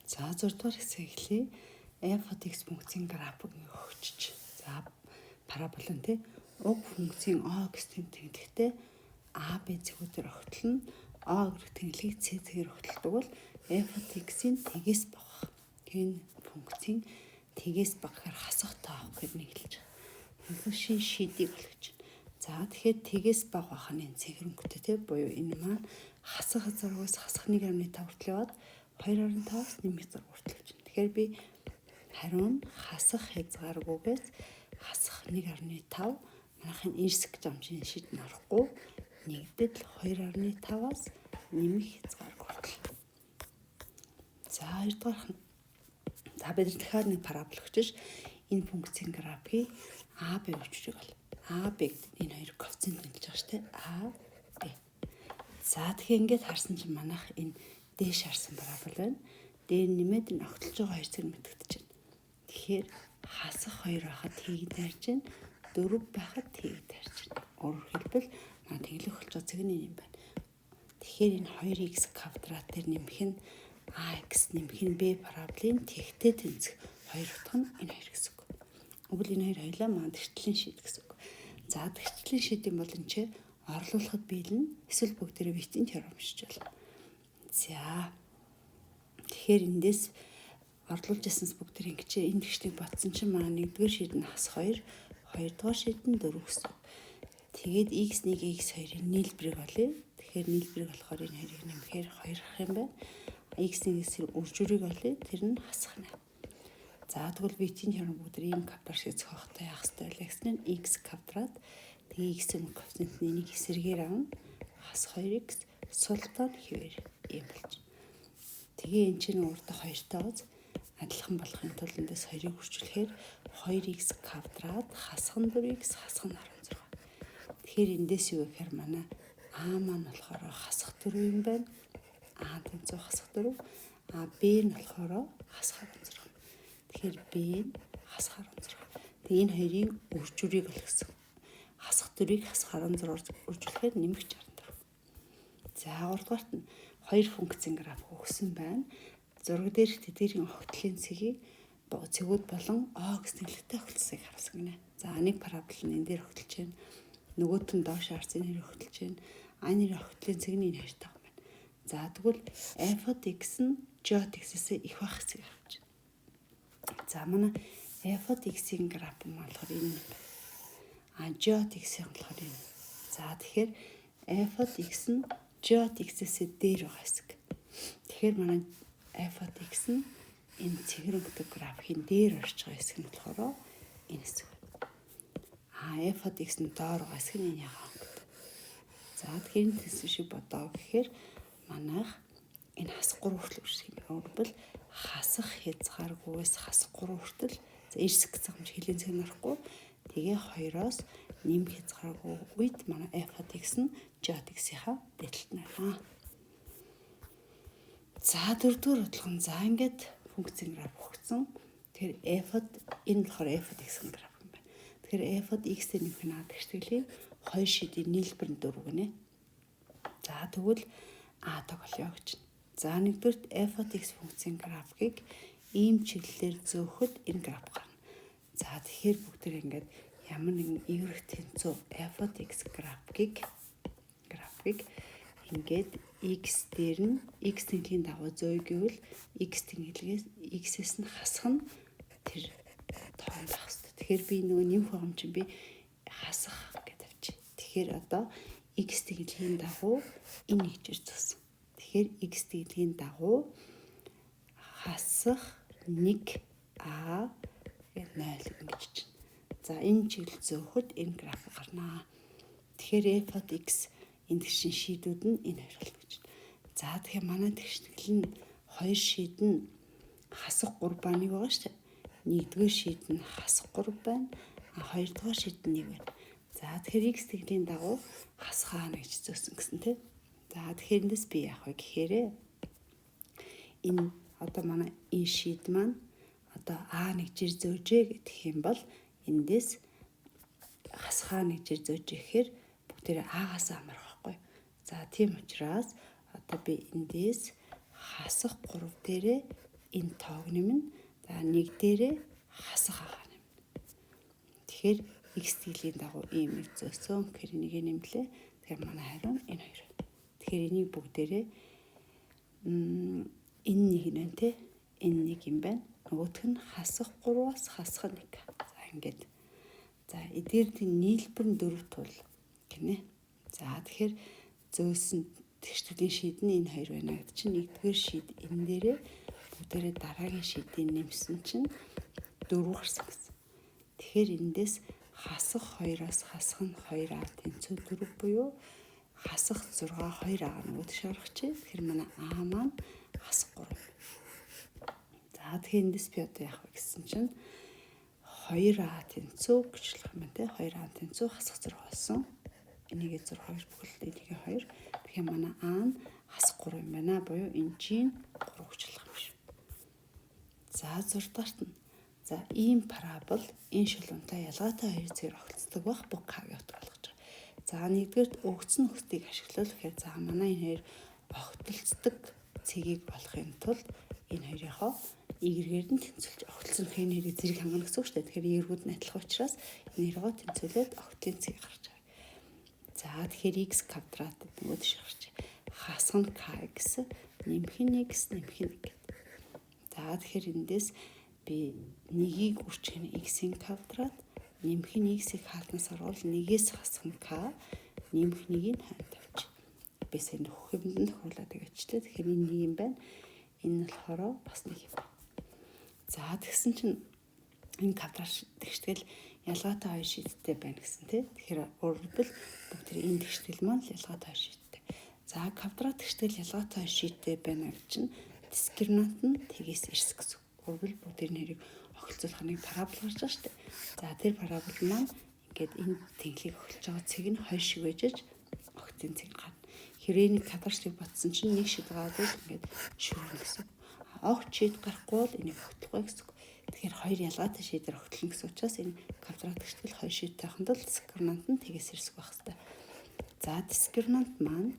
За 6 дугаар хэсэг эхлэе. F от x функцийн график өгчөж. За парабол нь тий уг функцийн o x тэнхлэгтэй a b цэгүүдээр огтлно. O гэх тэнхлэгийг c цэгээр огтолдог бол f от x-ийн тэгээс бага. Энэ функцийн тэгээс багахаар хасах тоо авах гэж нэг хэлж байгаа. Функцийн шийдийг олгож байна. За тэгэхээр тэгээс бага байх нь энэ цэгэр өнгөтэй тий буюу энэ маань хасах хязгааргүйс хасах 1.5 хүртэл яваад 2.5-аас нэмэх 6 хүртэл явж байна. Тэгэхээр би хариу нь хасах хязгааргүйгээс хасах 1.5, манайхын эрсэг жамшин шид нь орохгүй нэгдэл 2.5-аас нэмэх хязгааргүй хүртэл. За хоёрдугаарх нь, за бид нар дахиад нэг парабол өгчөж энэ функцийн графикийг А Б өвчрийг бол А Б гэдэг энэ хоёр коэффициент нэлж байгаа шүү дээ. А Б. За тэгэхээр ингээд харсан чинь манайх энэ дээш харсан парабол байна. Дээр нэмээд энэ огтлж байгаа хоёр цэг мэдэгдэж байна. Тэгэхээр хасах 2 байхад тийг дайрч байна. 4 байхад тийг дайрч байна. Өөрөөр хэлбэл манай тэглэх болж байгаа цэг нь энэ юм байна. Тэгэхээр энэ 2x квадрат дээр нэмэх нь ax нэмэх нь b параболын тэгтэй тэнцэх хоёр утга нь энэ хоёр гэсэн үг. Тэгвэл энэ хоёр хоёлаа маань тэгшлийн шийд гэсэн үг. За тэгшлийн шийд юм бол энэ чи орлуулахад биелнэ. Эсвэл бүгдээрээ витийн теорем уншиж болно. За тэгэхээр эндээс орлуулж ясанс бүгдээр ингэж энэ тэгшлийг бодсон чинь маань нэгдүгээр шийд нь хас 2, хоёрдугаар шийд нь 4 гэсэн. Тэгээд x1 x2-ын нийлбэрийг олъё. Тэгэхээр нийлбэрийг болохоор энэ хоёрыг нэмэхээр 2 ах юм байна. X1 эсрэг үржүүрийг олъё. Тэр нь хасах нэ. За тэгвэл витийн теорем бүгд ийм квадрат шиг зохиохтой яах хэрэгтэй вэ гэсэн нь x квадрат, тэгээ x-ийн коэффициент нь энийг эсрэгээр авна. Хас 2x султан хэвээр ийм болж. Тэгээ эн чинь урдах хоёртойгоос адилхан болохын тулд эндээс 2-ыг үржүүлэхээр 2x квадрат хасах нь 4x хасах нь 16. Тэгэхээр эндээс юу гэхээр манай а маань болохоор хасах 4 юм байна. А тэнцүү хасах 4. А б нь болохоор хасах 16. Тэгэхээр б нь хасах 16. Тэгээ энэ хоёрын үржүүрийг олгосон. Хасах 4-ыг хасах 16 үржүүлэхээр нэмэх 64. За 3 дугаарт нь хоёр функцийн график өгсөн байна. Зураг дээрх тэдгэрийн огтлын цэгийг цэгүүд болон О гэсэн тэнхлэгтэй огтлсыг харуулсан гинэ. За нэг парабол нь энэ дээр огтлж байна. Нөгөөт нь доош харсан нэр огтлж байна. А нэр огтлын цэг нь энэ хоёртой юм байна. За тэгвэл f от x нь g от x-ээс их байх хэсгийг харж байна. За манай f от x-ийн график маань болохоор энэ юм байна. А g от x-ийн болохоор энэ. За тэгэхээр f от x нь g от x-ээс дээр байгаа хэсэг. Тэгэхээр манай f от x нь энэ цэгэр өнгөтэй графикийн дээр орж байгаа хэсэг нь болохоор энэ хэсэг. А f от x нь доор байгаа хэсэг нь энэ ягаан өнгөтэй. За тэгэхээр энэ төсөв шиг бодоо гэхээр манайх энэ хасах 3 хүртэл үржих юм. Өөрөлдвөл хасах хязгааргүйгээс хасах 3 хүртэл, за эрсэг гэсэн юм чи хэлийн цэг орохгүй. Тэгээ 2-оос нэмэх хязгааргүй үед манай f от x нь g от x-ийнхаа дээд талд нь байна. За дөрөвдүгээр бодлого нь, за ингээд функцийн график өгсөн. Тэгэхээр f от энэ болохоор f от x-ийн график юм байна. Тэгэхээр f от x-ээр нэмэх нь а тэгштэглээ. Хоёр шидийн нийлбэр нь 4 гинэ. За тэгвэл а тог олё гэж. За нэгдүгээрт f от x функцийн графикийг ийм чиглэлээр зөөхөд энэ график гарна. За тэгэхээр бүгдээр ингээд ямар нэгэн y тэнцүү f от x графикийг ингээд x дээр нь x тэнхлэгийн дагуу зөөе гэвэл x тэнхлэгээс x-ээс нь хасах нь тэр тоон байх хэрэгтэй. Тэгэхээр би нөгөө нэмэх байгаа юм чинь би хасах гэж авчих. Тэгэхээр одоо x тэнхлэгийн дагуу энэ нэгжээр зөөсөн. Тэгэхээр x тэнхлэгийн дагуу хасах 1 а гэх 0 ингэж чинь. За энэ чиглэл зөөхөд энэ график гарнаа. Тэгэхээр f от x энэ тэгшин шийдүүд нь энэ хоёр болно гэж. За тэгэхээр манай тэгштгэл нь хоёр шийд нь хасах 3 ба 1 байгаа шүү дээ. Нэгдүгээр шийд нь хасах 3 байна. А хоёрдугаар шийд нь 1 байна. За тэгэхээр x тэглийн дагуу хасах аа гэж зөөсөн гэсэн тийм. За тэгэхээр эндээс би яах вэ гэхээр энэ одоо манай энэ шийд маань одоо а нэгжээр зөөжээ гэх юм бол эндээс хасхаа нэгжээр зөөж ихээр бүгдээрээ а-гаас амарх байхгүй. За тийм учраас одоо би эндээс хасах 3 дээрээ энэ тоог нэмнэ. За 1 дээрээ хасах агаа нэмнэ. Тэгэхээр x дилийн дагуу ийм нэг зөөсөн. Тэгэхээр энийг нэмлээ. Тэгэхээр манай хариу нь энэ хоёр. Тэгэхээр энийг бүгдээрээ энэ нэг нь байна те. Энэ нэг юм байна. Нөгөөх нь хасах 3-аас хасах 1. За ингээд. За эдгээр нийлбэр нь 4 тул гинэ. За тэгэхээр зөөсөн тэгштгэлийн шийд нь энэ хоёр байна гэдэг чинь нэгдүгээр шийд энэ дээрээ бүгдээрээ дараагийн шийдийг нэмсэн чинь 4 гарсан гэсэн. Тэгэхээр эндээс хасах 2-оос хасах нь 2а тэнцүү 4 буюу хасах 6 2а нөгөө тийш гаргачих. Тэгэхээр манай а маань хасах 3. За тэгэхээр эндээс би одоо яах вэ гэсэн чинь 2а тэнцүү гэж болох юм байна те. 2а тэнцүү хасах 6 болсон. Энийгээ 6 2 бүхэл энийг 2. Тэгэхээр манай а нь хасах 3 юм байна. Буюу энэ чинь 3 гэж болох юм шиг. За 6 дугаарт нь за ийм парабол энэ шулуунтай ялгаатай хоёр цэгээр огтлцдог байх бүх к-гийн утга болгож байгаа. За нэгдүгээрт өгсөн нөхцөлийг ашиглал гэхээр за манай энэ хоёр огтлцдог цэгийг олохын тулд энэ хоёрынхоо y-гээр нь тэнцвүүлж огтлсон гэхээр энэ хоёрыг зэрэг хангана гэсэн үг шүү дээ. Тэгэхээр y-гүүд нь адилхан учраас энэ хоёроо тэнцвүүлээд огтлын цэг гарч байгаа. За тэгэхээр x квадрат нөгөө тийш гарч. Хасах нь kx нэмэх нь x нэмэх нь 1. За тэгэхээр эндээс би нэгийг үрчих нь x-ийн квадрат нэмэх нь x-ийг хаалтнаас оруул нэгээс хасах нь k нэмэх нэгийг хойно тавьчих. Би сая нөхөх юмд нь тохируулаад өгöчлээ. Тэгэхээр энэ нэг юм байна. Энэ нь болохоор бас нэг юм байна. За тэгсэн чинь энэ квадрат тэгштгэл ялгаатай хоёр шийдтэй байна гэсэн тий. Тэгэхээр өөрөөр хэлбэл бүгд тэр энэ тэгштгэл маань л ялгаатай хоёр шийдтэй. За квадрат тэгштгэл ялгаатай хоёр шийдтэй байна гэж чинь дискриминант нь тгээс эрс гэсэн. Өөрөөр хэлбэл бүгд энэ хоёрыг огтлцуулах нэг парабол гарч байгаа шүү дээ. За тэр парабол маань ингээд энэ тэнхлийг огтлж байгаа цэг нь хоёр шиг байж огтын цэг гарна. Хэрвээ нэг квадратыг ботсон чинь нэг шид гараад ингээд шүрнэ гэсэн. Огт шид гарахгүй бол энийг огтлохгүй гэсэн. Тэгэхээр хоёр ялгаатай шийдэр огтлно гэсэн учраас энэ квадрат тэгштгэл хоёр шийдтэй байхын тулд дискриминант нь тгээс эрсэх байх хэрэгтэй. За дискриминант маань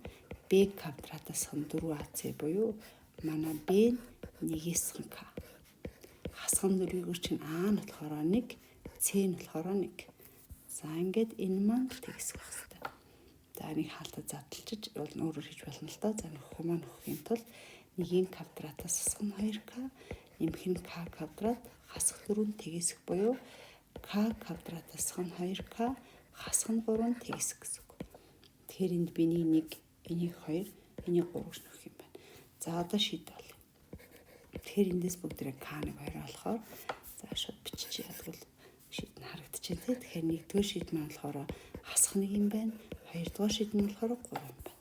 b квадратаас 4ac буюу манай b нь 1-ээс к. Хасган дөрвийг чинь а нь болохоор 1, c нь болохоор 1. За ингээд энэ маань тэгсэх байх хэрэгтэй. За нэг хаалтаа задлчиж бол өөрөөр хийж болно л доо. За нөхөх маань нөхөхийн тулд 1-ийн квадратаас хасах нь 2к, нэмэх нь к квадрат, хасах 4 нь тгсэх буюу к квадратаас хасах нь 2к, хасах нь 3 нь тгсэх гэсэн үг. Тэгэхээр энд би нэг, энийг 2, энийг 3 гэж нөхөх юм байна. За одоо шийд бол. Тэгэхээр эндээс бүгдээрээ к1 2 болохоор за шууд биччихье ядгал шийд нь харагдчихэв тий. Тэгэхээр нэгдүгээр шийд маань болохоор хасах нэг юм байна. Хоёрдугаар шийд нь болохоор 3 юм байна.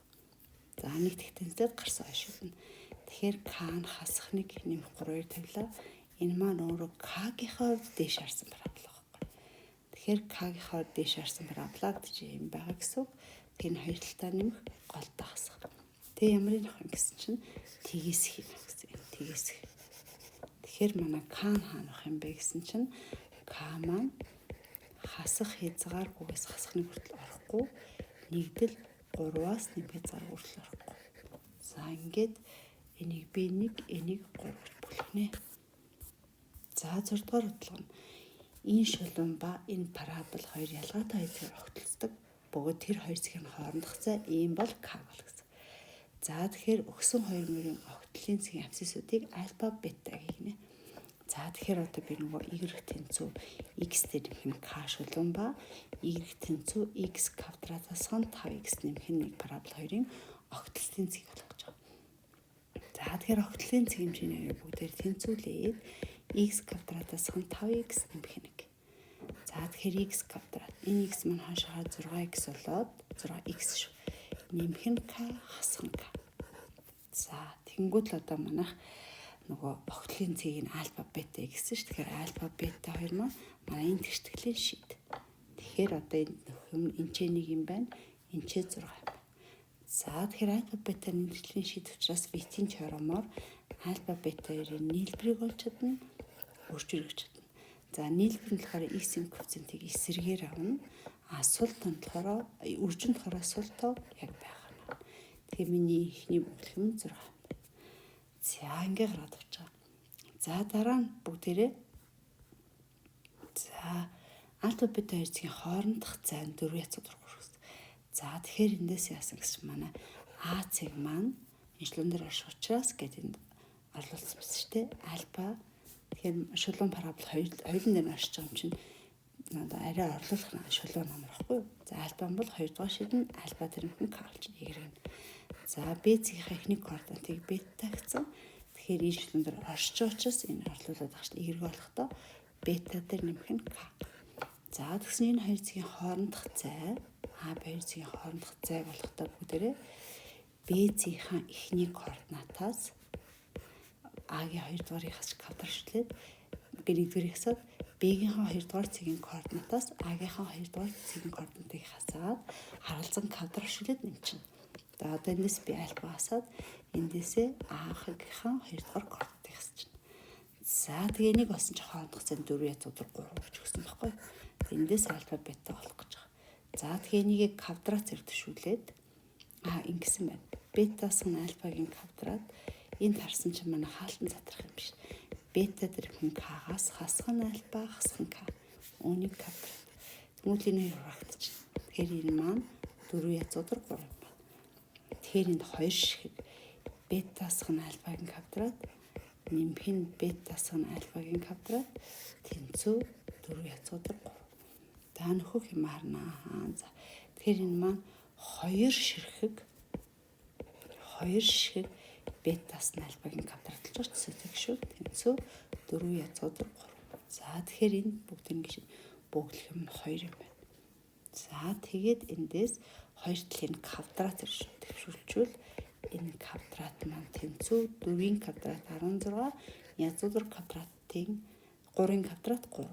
За нэг тэгтэнцээд гарсан шийд нь. Тэгэхээр к нь хасах нэг нэмэх 3-ыг тавилаа. Энэ маань өөрөө к-гийнхаа хувьд дээш харсан парабола байхгүй. Тэгэхээр к-гийнхаа хувьд дээш харсан парабола гэж юм байгаа гэсэн үг. Тэр нь хоёр талтаа нэмэх голдоо хасах. Тэгээ ямар нөх юм гэсэн чинь тгээс юм гэсэн. Тгээс. Тэгэхээр манай к нь хаана байх юм бэ гэсэн чинь к маань хасах хязгааргүйгээс хасах нэг хүртэл орохгүй нэгдэл 3-аас нэмэх хязгаар хүртэл орохгүй. За ингээд энийг би 1, энийг 3 гэж бүлэх нэ. За 6 дугаар бодлого нь энэ шулуун ба энэ парабол хоёр ялгаатай хоёр цэгээр огтлцдог. Бөгөөд тэр хоёр цэгийн хоорондох зай ийм бол к бол гэсэн. За тэгэхээр өгсөн хоёр мөрийн огтлын цэгийн абсцисуудыг альфа бета гэнэ. За тэгэхээр одоо би нөгөө y тэнцүү x дээр нэмэх нь к шулуун ба y тэнцүү x квадратаас 5x нэмэх нь 1 парабол хоёрын огтлын цэг болох гэж байгаа. За тэгэхээр огтлын цэг хэмжээний бүгдээр тэнцвүүлээд x квадратаас 5x нэмэх 1. За тэгэхээр x квадрат энэ x маань хойшоо 6x болоод 6x шүү. Нэмэх нь к хасах нь к. За тэгэнгүүт л одоо манайх нөгөө огтлын цэгийг нь альфа бета гэсэн ш. Тэгэхээр альфа бета хоёр маань манай энэ тэгштгэлийн шийд. Тэгэхээр одоо энэ нөх юм энэ ч нэг юм байна. Энэ ч 6 юм байна. За тэгэхээр альфа бета нэгтгэлийн шийд учраас битийн теоремоор альфа бета хоёрын нийлбэрийг олж чадна, үржих чадна. За нийлбэр нь болохоор x-ийн коэффициентийг эсрэгээр авна. А сул тоо нь болохоор үржин болохоор сул тоо яг байх нь. Тэгэхээр миний эхний бүлэх юм 6. За ингээ гаргаад авч байгаа. За дараа нь бүгдээрээ за альфа бета хоёр цэгийн хоорондох зай нь 4 язгуур 3 гэсэн. За тэгэхээр эндээс яасан гэсэн манай А цэг маань энэ шулуун дээр орших учраас гэд энд орлуулсан байсан шүү дээ. Альфа тэгэхээр шулуун парабол хоёулын дээр оршиж байгаа юм чинь одоо арай орлуулах нь шулуун амар байхгүй юу? За альфа бол 2 дугаар шид нь альфа тэрмхэн к болчихно Y нь. За Б цэгийнхээ эхний координатыг бета гэсэн. Тэгэхээр энэ шулуун дээр оршиж байгаа учраас энэ орлуулад байгаа шүү дээ. Y болохдоо бета дээр нэмэх нь к. За тэгсэн энэ хоёр цэгийн хоорондох зай А Б хоёр цэгийн хоорондох зайг болохдоо бүгдээрээ Б цэгийнхээ эхний координатаас А-гийн 2 дугаарыг хасч квадратчлээд нэгдүгээрийг хасаад Б-гийнхаа 2 дугаар цэгийн координатаас А-гийнхаа 2 дугаар цэгийн координатыг хасаад харалзан квадратчлээд нэмчихнэ. За одоо эндээс би альфа хасаад эндээсээ А-гийнхаа 2 дугаар координатыг хасчихна. За тэгээ энийг олсон чи хоорондох зай 4 язгуур 3 гэж өгсөн байхгүй юу? Эндээс альфа бета олох гэж байгаа. За тэгээ энийг квадрат зэрэг төвшүүлээд ингэсэн байна. Бетаас нь альфагийн квадрат энд харсан чинь манай хаалтан задрах юм биш. Бета дэрхэн к-гаас хасах нь альфа хасах нь к. Үүнийг квадрат. Тэгвэл энэ хоёр хуваагдчихна. Тэгэхээр энэ маань 4 язгуур 3 юм байна. Тэгэхээр энд хоёр ширхэг бетаас нь альфагийн квадрат нэмэх нь бетаас нь альфагийн квадрат тэнцүү 4 язгуур 3. За нөхөх юм харнаа. За тэгэхээр энэ маань хоёр ширхэг бетаас нь альфагийн квадрат болж байгаа ч шүү. Тэнцүү 4 язгуур 3. За тэгэхээр энэ бүгд ингэж бөглөх юм 2 юм байна. За тэгээд эндээс хоёр талын квадрат төвшүүлчихвэл энэ квадрат маань тэнцүү 4-ийн квадрат 16 язгуур квадратын 3-ын квадрат 3.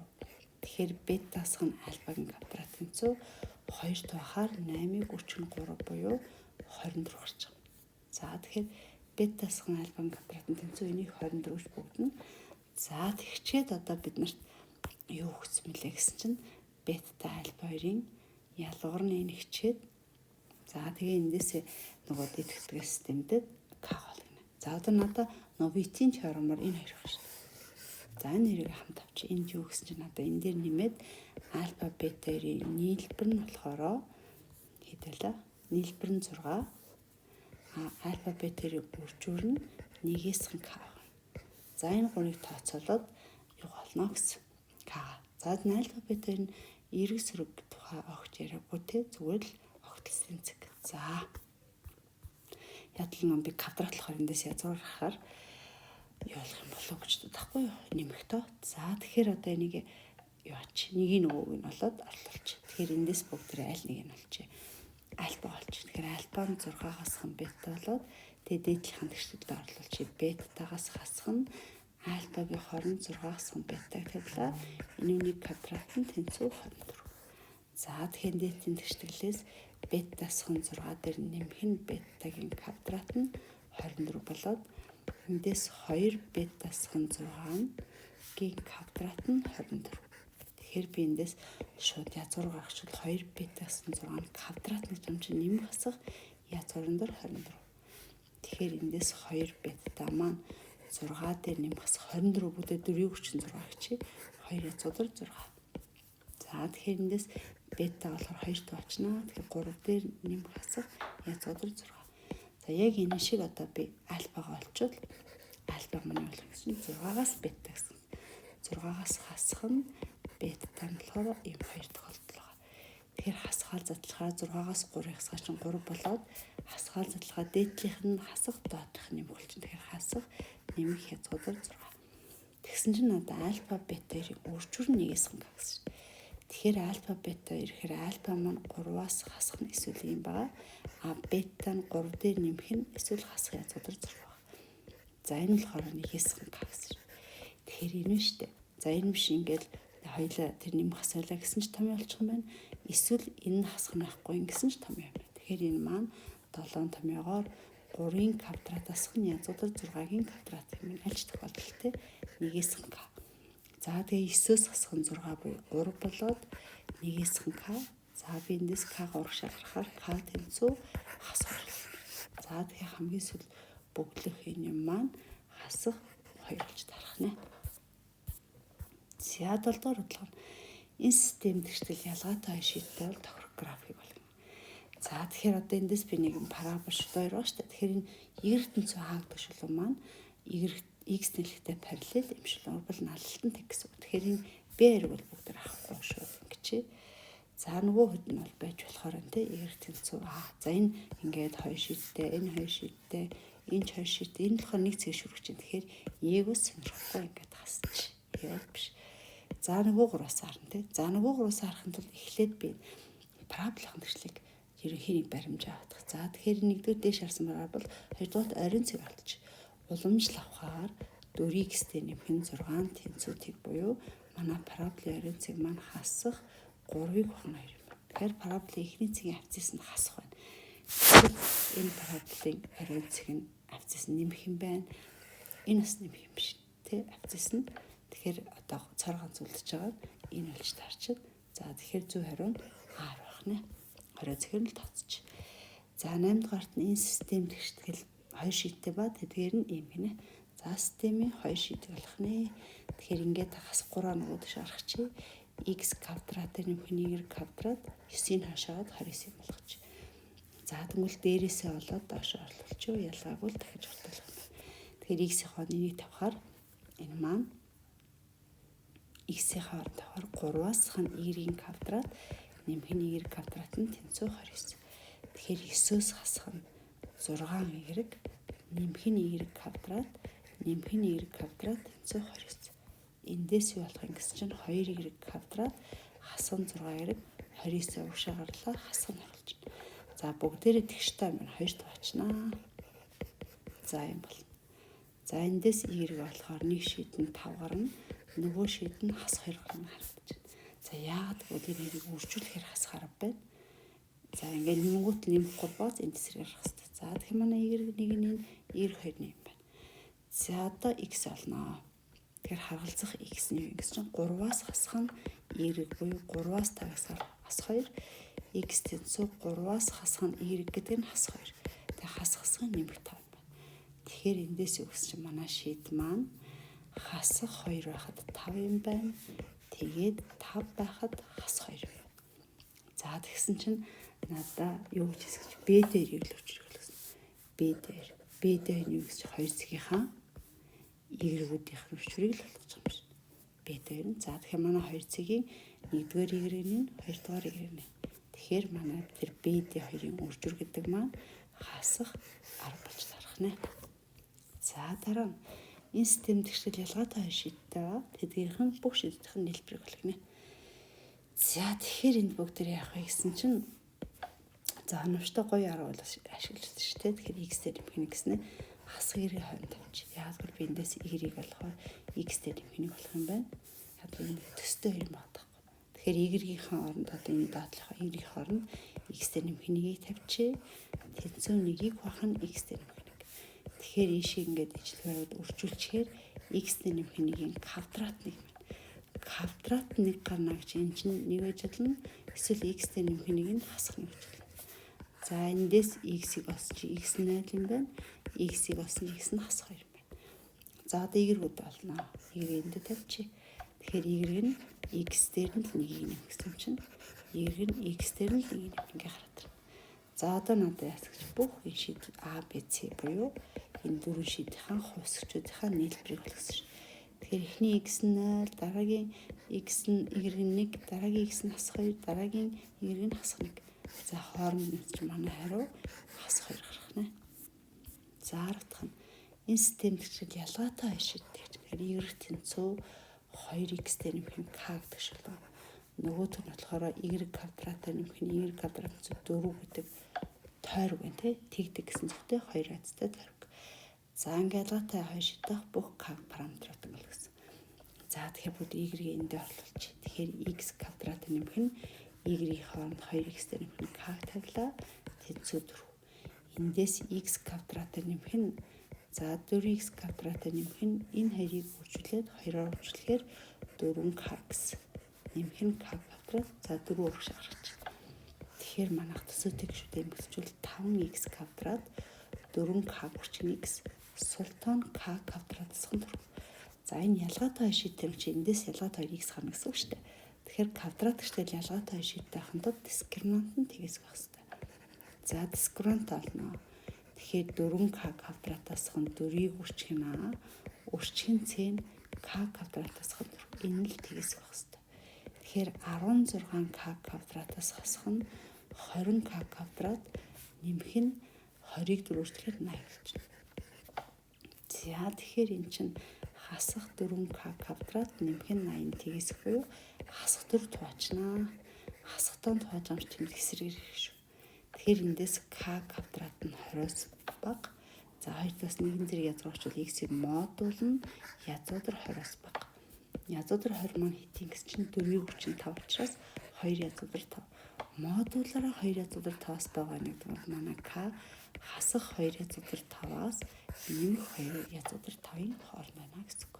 Тэгэхээр бетаас нь альфагийн квадрат тэнцүү 2 тухаар 8-ыг 43 буюу 24 гарч байгаа. За тэгэхээр бетаас нь альфагийн квадрат нь тэнцүү энийг 24 гэж бөгдөнө. За тэгчээд одоо бид нарт юу өгсөн мөлий гэсэн чинь бета альфа хоёрын ялгуур нь энэ хичээд за тэгээ эндээсээ нөгөө идэвхтгэл системдэд к болгоно. За одоо надаа новитийн теоремоор энэ хоёр байна шүү дээ. За энэ хоёрыг хамт авчи. Энд юу гэсэн чинь надаа энэ дээр нэмээд альфа бета хоёрын нийлбэр нь болохоор хэд байлаа? Нийлбэр нь 6. Альфа бета хоёрын үржүүр нь 1-ээс к байна. За энэ гурыг тооцоолоод юу болно гэсэн. К. За энэ альфа бета хоёр нь эрг сөрөг тухай огт яриаггүй те зүгээр л огтлсон цэг. За ядал ном би квадратлахаар эндээс язгуурахаар юу болох юм болов гэж бодохгүй юу нэмэх тоо. За тэгэхээр одоо энийг юу ач нэгийг нөгөөг нь болоод орлуулч. Тэгэхээр эндээс бүгд тэр аль нэг нь олчих. Альфа олчих. Тэгэхээр альфа нь 6-аас хан бета болоод тэгээ дээдлийнхэн тэгшгэлдээ орлуулчих. Бетагаас хасах нь альфагийн 26-аас хан бетаг тавилаа. Энэ үнийг квадрат нь тэнцүү 24. За тэгэхээр дээдлийн тэгшгэлээс бетаас хан 6 дээр нэмэх нь бетагийн квадрат нь 24 болоод эндээс 2 бетаас хан 6 гийн квадрат нь 24. Тэгэхээр би эндээс шууд язгуур гаргачихвал 2 бетаас 6 нь квадрат гэж юм чинь нэмэх хасах язгуурын дээр 24. Тэгэхээр эндээс 2 бета маань 6 дээр нэмэх хасах 24 бүдээ 4-ийг 36 гэж 2 язгуур 6. За тэгэхээр эндээс бета болохоор 2 тоочно. Тэгэхээр 3 дээр нэмэх хасах язгуур 6. За яг энэ шиг одоо би альфагаа олчвол альфа маань болох гэсэн 6-аас бета гэсэн. 6-аас хасах нь бета нь болохоор ийм хоёр тохиолдол байгаа. Тэгэхээр хасгаал задлахаар 6-аас 3-ыг хасгаа чинь 3 болоод хасгаал задлахаа дээдлийнх нь хасах доотх нь нэмэх болчихно. Тэгэхээр хасах нэмэх язгуур 6. Тэгсэн чинь надад альфа бета хоёрын үржүүр нь 1-ээс ханга гэсэн. Тэгэхээр альфа бета ирэхээр альфа маань 3-аас хасах нь эсвэл юм байгаа. А бета нь 3 дээр нэмэх нь эсвэл хасах язгуур 6 байгаа. За энэ болохоор 1-ээс ханга гэсэн. Тэгэхээр энэ нь штэ. За энэ биш ингээл хоёлаа тэр нэмэх хасуулаа гэсэн ч том болчих юм байна. Эсвэл энэ хасах нь байхгүй гэсэн ч том юм байна. Тэгэхээр энэ маань 7 томьёогоор 3-ын квадратаас нь язгуур 6-гийн квадрат юм аль ч тохиолдолд те 1-ээс к. За тэгээ 9-өөс хасах нь 6 буюу 3 болоод 1-ээс к. За би эндээс к урагшаа гаргахаар к тэнцүү хасах. За тэгээ хамгийн сүүл бөглөх энэ юм маань хасах 2 болж тарах. таарах нэ. За 7 дугаар бодлого нь энэ систем тэгштэл ялгаатай хоёр шийдтэй бол тохирох график болно. За тэгэхээр одоо эндээс би нэг парабол шүлэг хоёр байгаа шүү дээ. Тэгэхээр энэ y тэнцүү а гэдэг шүлэг маань y x тэнхлэгтэй параллел юм шүлэг бол налалтан тэг гэсэн үг. Тэгэхээр энэ b хоёрыг бол бүгд авахгүй шүү ингэж. За нөгөө хэд нь бол байж болохоор энэ y тэнцүү а. За энэ ингээд хоёр шийдтэй, энэ хоёр шийдтэй, энэ ч хоёр шийдтэй. Энэ болохоор нэг цэг шүргэж чинь. Тэгэхээр y-г сонирхохгүй ингээд хасчих. Яг биш. За нөгөө гураас харна тий. За нөгөө гураас харахын тулд эхлээд би параболын тэгшлийг ерөнхий нэг баримжаа авах. За тэгэхээр нэгдүгээр дээш харсан парабол, хоёрдугаарт оройн цэг алдчих. Уламжлал авахаар 4x-тэй нэмэх нь 6 тэнцүү тэг буюу манай параболын оройн цэг маань хасах 3-ыг хавах 2 юм байна. Тэгэхээр параболын эхний цэгийн абсцисс нь хасах байна. Тэгэхээр энэ параболын оройн цэг нь абсцисс нэмэх юм байна. Энэ бас нэмэх юм биш тий абсцисс нь. Тэгэхээр одоо цор ганц үлдэж байгаа нь энэ болж таарчид. За тэгэхээр зүй хариу нь R байх нэ. 20 цэхэр нь л тооцож. За 8 дугаарт нь энэ систем тэгштгэл хоёр шийдтэй ба тэдгээр нь ийм гинэ. За системийн хоёр шийдэг болох нэ. Тэгэхээр ингээд хас 3 нөгөө тийш гаргачих. X квадратаар нэмэх нь y квадрат 9-ийг хашаагаад 29 юм болгоч. За тэгвэл дээрээсээ болоод доош орлуулчих. Ялгаагүй л дахиж ортолох юм байна. Тэгэхээр x-ийн энийг тавихаар энэ маань x-ийн хооронд тавихаар 3-аас хан y-ийн квадрат нэмэх нь y квадрат нь тэнцүү 29. Тэгэхээр 9-өөс хасах нь 6 y нэмэх нь y квадрат нэмэх нь y квадрат тэнцүү 29. Эндээс юу болох юм гэсэн чинь 2y квадрат хасах нь 6y 29 урагшаа гарлаа хасах нь оруулж байна. За бүгдээрээ тэгштэй юм 2 таваачнаа. За юм болно. За эндээс y болохоор нэг шийд нь 5 гарна, нөгөө шийд нь хас 2 гарна харагдаж байна. За яагаад гэвэл энэ хоёрыг үржүүлэхээр хас харав байна. За ингээд нэмгүүт нэмэх 3 бааз энэ эсрэгээр гарах хэрэгтэй. За тэгэхээр манай y 1 нь y 2 нь юм байна. За одоо x олноо. Тэгэхээр харгалзах x нь юу гэсэн чинь 3-аас хасах нь y буюу 3-аас 5-аас хас 2 x тэнцүү 3-аас хасах нь y гэдэг нь хас 2. Тэгээ хас хасах нь нэмэх 5 байна. Тэгэхээр эндээс юу гэсэн чинь манай шийд маань хасах 2 байхад 5 юм байна. Тэгээд 5 байхад хас 2 юм. За тэгсэн чинь надаа юу гэж хэлсэн чинь B дээр ирлүүч гэсэн. B дээр. B дээр нь юу гэсэн чинь 2 цэгийнхаа y-үүдийнх нь өчвөрийг л болгож байгаа юм шиг. B дээр нь. За тэгэхээр манай 2 цэгийн 1-р y нь 2-р y нь. Тэгэхээр манай тэр B D хоёрын үржүр гэдэг маань хасах 10 болж тарах нэ. За дараа нь энэ систем тэгшэл ялгаатай хоёр шийдтэй ба тэдгээрх нь бүх шийдвэрийнх нь нийлбэрийг болгоно. За тэгэхээр энд бүгд тэр яах вэ гэсэн чинь за хономжтой гоё арга бол ашиглаж шүү дээ. Тэгэхээр x дээр нэмэх нь гэснээр хасах y-ийн хооронд тавьчих. Яг л би эндээс y-ийг болохоор x дээр нэмэх нь болох юм байна. Яг л энэ төстэй хоёр юм байна. Тэгэхээр y-ийн оронд одоо энэ доотлохоо y-ийн хооронд x дээр нэмэх нэгийг тавьчих. Тэнцүү нэгийг хуваах нь x дээр нэмэх нэг. Тэгэхээр энэ шиг ингээд ижил бариуд үржүүлчихээр x дээр нэмэх нэгийн квадрат нэг байна. Квадрат нэг гарна гэж энэ чинь нэг байж болно. Эсвэл x дээр нэмэх нэг нь хасах нэг гэж болно. За эндээс x-ийг олсон чи x нь 0 юм байна. X-ийг олсон x нь хасах 2 юм байна. За одоо y-гүүд олно. Y энд тавьчих. Тэгэхээр y нь x дээр нь л нэгийг нэмэх гэсэн чинь y нь x дээр нь л нэгийг нэмэх ингээ хараад байна. За одоо надад яах гэж бүх энэ шийд А, Б, С буюу энэ дөрвөн шийдийнхаа хувьсгчүүдийнхаа нийлбэрийг болгосон шин. Тэгэхээр эхний x нь 0, дараагийн x нь y нь 1, дараагийн x нь хасах 2, дараагийн y нь хасах 1. За хооронд нь чинь манай хариу хасах 2 гарах нэ. За 10 дахь нь энэ систем тэгшэл ялгаатай хоёр шийддэг гэж. Тэгэхээр y тэнцүү 2x дээр нэмэх нь k гэдэг шилүү. Нөгөөх нь болохоор y квадратаар нэмэх нь y квадрат тэнцүү 4 гэдэг тойрог байна тий. Тэгдэг гэсэн зөвхөн хоёр азтай тойрог. За ингээ ялгаатай хоёр шийдэх бүх k параметрууд болгосон. За тэгэхээр бүгд y-ийг эндээ орлуулчих. Тэгэхээр x квадрат нэмэх нь y-ийн хооронд 2x дээр нэмэх нь k тавилаа. Тэнцүү 4. Эндээс x квадратаар нэмэх нь за 4x квадратаар нэмэх нь энэ хоёрыг үржүүлээд 2-оор үржүүлэхээр 4k гэсэн. Нэмэх нь k квадрат за 4 урагш гаргаж. Тэгэхээр манайх төсөөтэй гişүүдээ эмгэгчүүл 5x квадрат 4k хүчин x султон k квадрат засах нь 4. За, энэ ялгаатай хоёр шийдтэй юм чи эндээс ялгаатай 2 x гарна гэсэн үг шүү дээ. Тэгэхээр квадрат гэжтэл ялгаатай хоёр шийдтэй байхын тулд дискриминант нь тгээс байх хэрэгтэй. За, дискриминант олно. Тэгэхээр 4k квадратаас хон 4-ийг үрчих нь а, үрчих нь c нь k квадратаас хон 4. Энэ л тгээс байх хэрэгтэй. Тэгэхээр 16k квадратаас хасах нь 20k квадрат нэмэх нь 20-ыг 4 үрчихээр 80 болчихно. За, тэгэхээр эн чинь хасах 4k квадрат нэмэх нь 80 тгээс буюу хасах 4 хуваачнаа. Хасах тоонд хувааж амж тэмдэг эсрэгээр ирэх шүү. Тэгэхээр эндээс k квадрат нь 20-оос бага. За, хоёр талаас нэгэн зэрэг язгуурчвал x-ийг модуль нь язгуур 20-оос бага. Язгуур 20 маань хэдийн гэсэн чинь 4-ийг хүчин 5 учраас 2 язгуур 5. Модулаараа 2 язгуур 5-аас бага гэдэг бол манай k хасах 2 язгуур 5-аас нэмэх 2 язгуур 5-ын хооронд байна гэсэн.